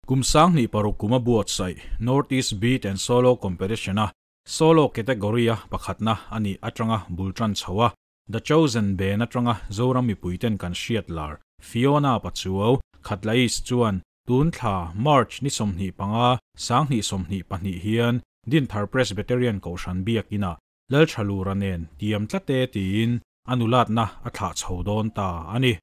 Kum 2006 kuma buatsaih North East Beat and Solo Competition a Solo category a pakhatna a nih atanga bul tan chho a, The Chosen Band atanga Zoram mipuiten kan hriat lar Fiona Pachuau, Khatla East chuan tun thla March ni 25, 2022 hian Dinthar Presbyterian Kohhran Biakinah Lalthalura nen tiam tlat e tiin a nulatna a thlah chho dawn ta a ni.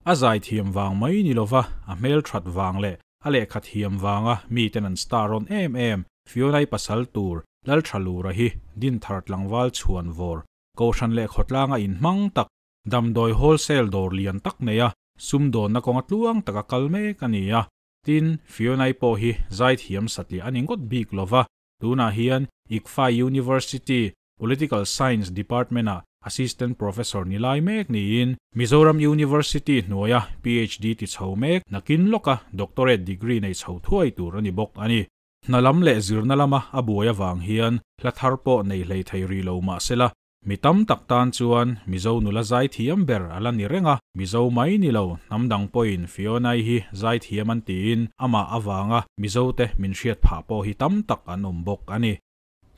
A zai thiam vang mai ni lova, a hmel that vang leh a lehkha thiam vanga miten an star rawn em em Fionai pasal tur Lalthalura hi Dinthar tlangval chhuan vawr Kohhran leh khawtlanga inhmang tak, damdawi wholesale dawr lian tak neia sumdawnna kawnga tluang taka kal mek a ni a. Tin, Fionai pawh hi zai thiam satliah a ni ngawt bik lova, Tunah hian ICFAI University Political Science Department-ah Assistant Professor ni lai mek niin Mizoram University hnuaia PhD ti chho mek nakin lawka Doctorate degree nei chho thuai tur a ni bawk a ni. Hna lam leh zirna lama a buai avang hian hla thar pawh nei hlei thei rih lo mahsela Mi tam tak tan chuan Mizo nula zaithiam ber a la ni reng a, Mizo mai ni lo, hnam dang pawhin Fionai hi zaithiam an tiin amah avanga Mizote min hriat phah pawh hi tam tak an awm bawk a ni.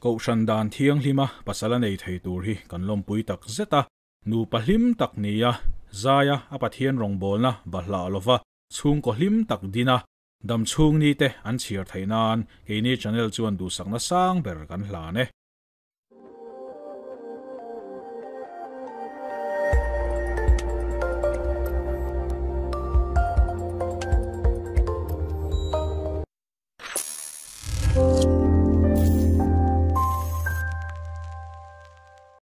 Kohhran dan thianghlima pasal a nei thei tur hi kan lawmpui tak zet a, nupa hlim tak ni a, zaia a Pathian rawngbawlna bahlah lova chhungkaw hlim tak din a, damchhung nite an chhiar theih nan keini channel chuan duhsakna sang ber kan hlan e.